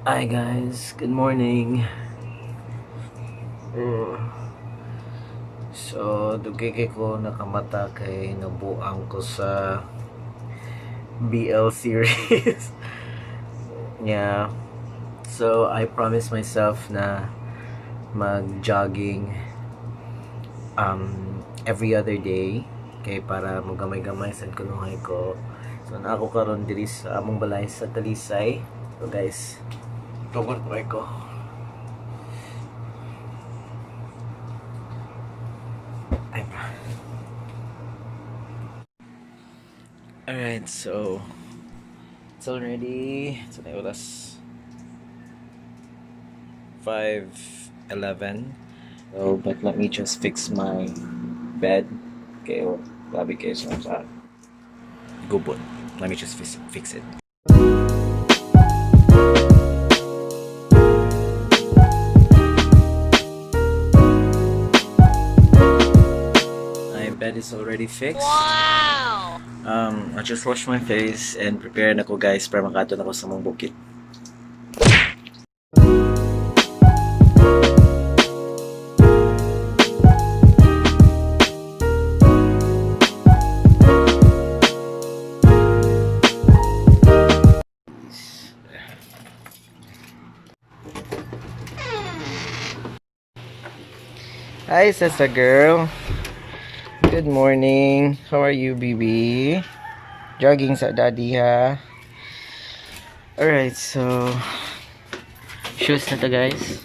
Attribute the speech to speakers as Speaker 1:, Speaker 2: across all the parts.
Speaker 1: Hi guys, good morning. So, dugay kay ko nakamata kay nabuang ko sa BL series. Yeah. So, I promised myself na mag-jogging every other day kay para mogamay-gamay sad kunuhay ko. So, naa ko karon diri sa among balay sa Talisay. So guys, dugon po ko. Ay pa. Alright, so it's already, it's na oras, 5:11. So, but let me just fix my bed. Okay, oh, grabe kayo sa gubot. Let me just fix it. My bed is already fixed.
Speaker 2: Wow!
Speaker 1: I just washed my face and prepare na ko, guys, para makaadto na ko sa among bukid. Hi, sister girl. Good morning. How are you, baby? Jogging sa daddy, ha? Alright, so shoes na to, guys.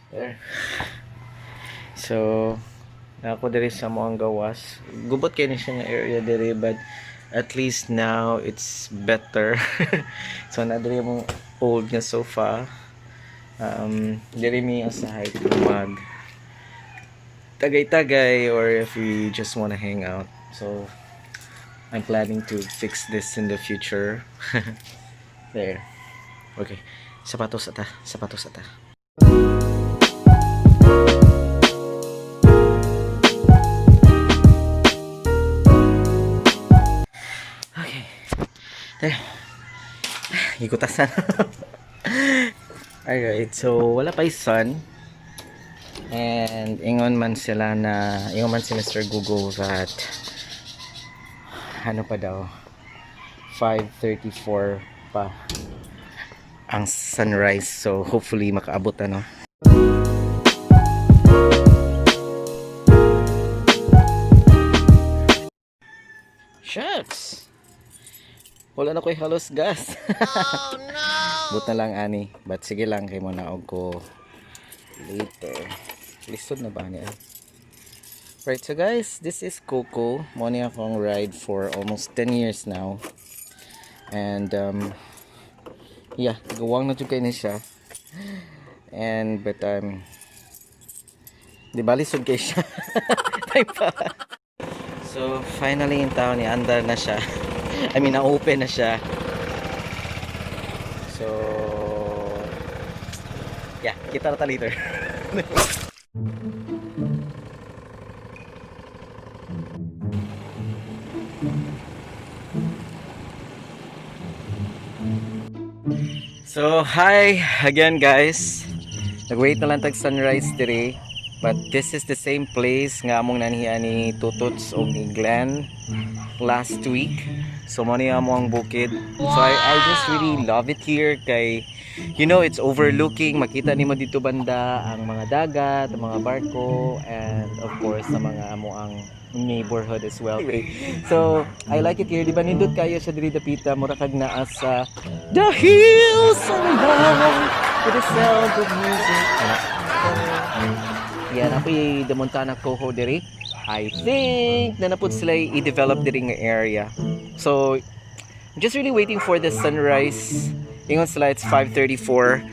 Speaker 1: There. So, ako diri sa among gawas. Gubot kay ni siya nga area diri, but at least now it's better. So, na diri among old nga sofa. Diri mi usahay kung mag tagay-tagay or if we just want to hang out. So, I'm planning to fix this in the future. There. Okay. Sapatos ata. Sapatos ata. Okay. There. Gigutasan. Alright, so wala pa yung sun. And ingon man sila na, ingon man si Mr. Google that ano pa daw, 5:34 pa ang sunrise. So hopefully makaabot, ano. Shucks! Wala na ko'y halos gas.
Speaker 2: Oh no!
Speaker 1: But na lang ani. But sige lang kay mo naog ko later. Lisod na ba niya? Right, so guys, this is Coco. Mo ni akong ride for almost 10 years now. And yeah, gawang na jud kay ni siya. And but di ba lisod kay siya? Time pa. So finally in town ni andar na siya. I mean, na-open na siya. So yeah, kita na ta later. So, hi again, guys. Nag-wait na lang tag sunrise dire. But this is the same place nga among nanhian ni Tututs og ni Glenn last week. So mo ni amo ang bukid. So I just really love it here kay it's overlooking, makita nimo dito banda ang mga dagat, ang mga barko, and of course sa mga amo ang neighborhood as well. Anyway, so I like it here. Di ba nindot kayo siya diri dapita, mura kag naa sa The Hills Alive with the sound of music. Ano? Yan, ako the Montana Coho diri. I think na napud sila i-develop diri nga area. So, I'm just really waiting for the sunrise. Ingon sila, it's 5:34.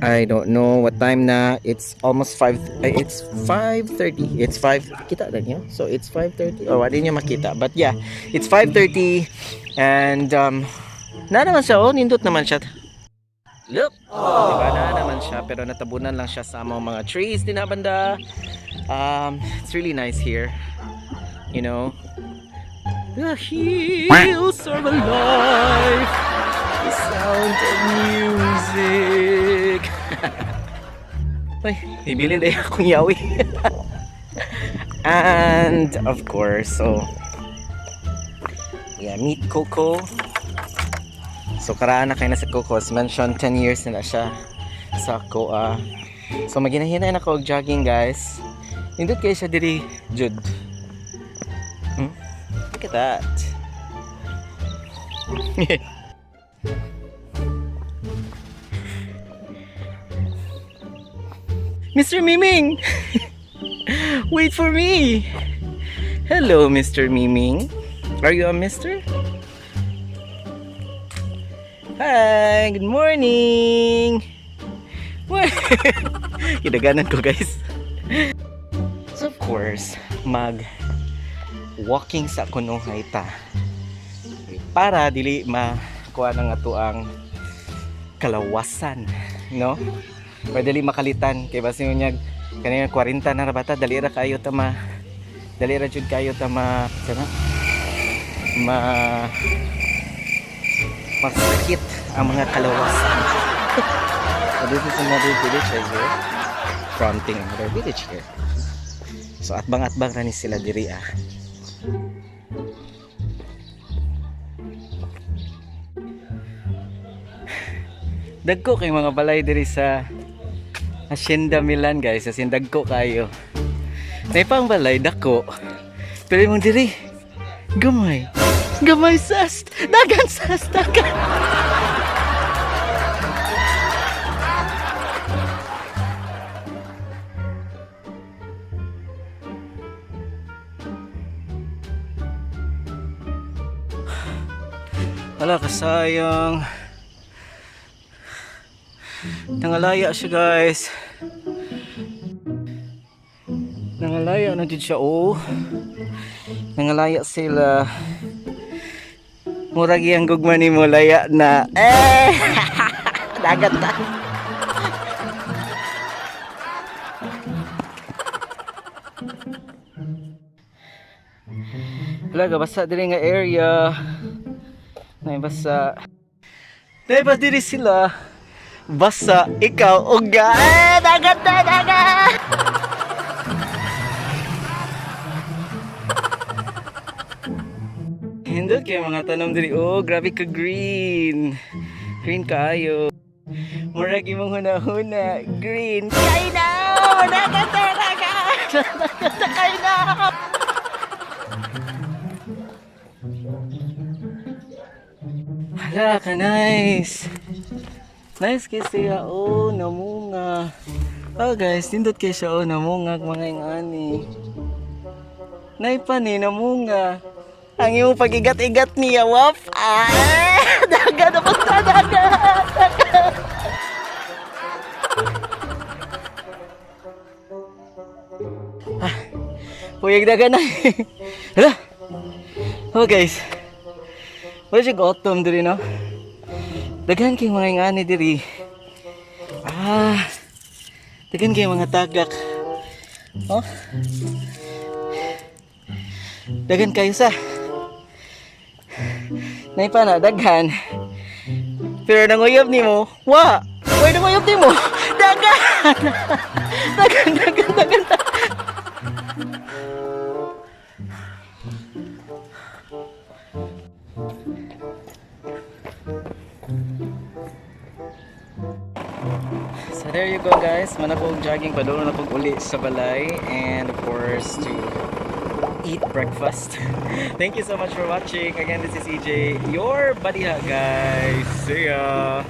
Speaker 1: I don't know what time na. It's almost 5. It's 5:30. It's 5. Kita na niyo? So, it's 5:30. Oh, di niyo makita. But yeah, it's 5:30. And, na naman siya. Oh, nindot naman siya. Look! Diba na naman siya, pero natabunan lang siya sa among mga trees din na banda. It's really nice here. The hills are alive. Sound of Music. Ay, ibilin na akong yawi. And of course, so yeah, meet Coco. So karaan na kayo na sa Coco. As mentioned, 10 years na na siya sa COA. So maginahinay na ako og jogging, guys. Nindot kayo siya diri, jud. Look at that. Mr. Miming! Wait for me! Hello, Mr. Miming. Are you a mister? Hi! Good morning! Kidaganan ko, guys. So, of course, mag walking sa kunuhay ta para dili makuha ng ato ang kalawasan, no? Para dili makalitan kay basin unyag kanina 40 na ra bata, dali ra kayo ta ma dali ra jud kayo ta ma sana ma masakit ang mga kalawasan. So this is another village right here, fronting another village here. So atbang-atbang ra ni sila diri ah. Dagko kay mga balay diri sa Hacienda Milan, guys. As in, dagko kayo. Nay pang balay dako. Pero imong diri gamay. Gamay sas. Dagan sas dagan. Wala, kasayang. Nangalaya siya, guys. Nangalaya na jud siya, oh. Nangalaya sila. Murag iyang gugma ni mo laya na. Eh! Dagat ta. Wala, basta diri nga area. Nay basa. Nay ba diri sila? Basa ikaw uga. Eh, dagat na, dagat! Hindot kay mga tanom diri. Oh, grabe ka green. Green kaayo. Murag imong huna-huna. Green. Kay na! Dagat na, dagat! Dagat na, kay na! Hala ka, nice. Nice kay siya. Oh, namunga. Oh guys, nindot kay siya. Oh, namunga mga ingani. Nay pa ni, namunga. Ang iyong pag-igat-igat niya, wap. Ah, daga na basta, daga. Daga. Ah, puyag daga na. Hala. Oh guys. Wala siya autumn diri, no? Daghan kay mga ingani diri. Ah. Daghan kay mga tagak. Oh. Daghan kayo sa. Nay pa na daghan. Pero nanguyab nimo, wa. Way nanguyab nimo. Daghan. Daghan, daghan, daghan. So there you go, guys. Manakog jogging, padulong na kog uli sa balay and of course to eat breakfast. Thank you so much for watching. Again, this is EJ, your buddy guys. See ya.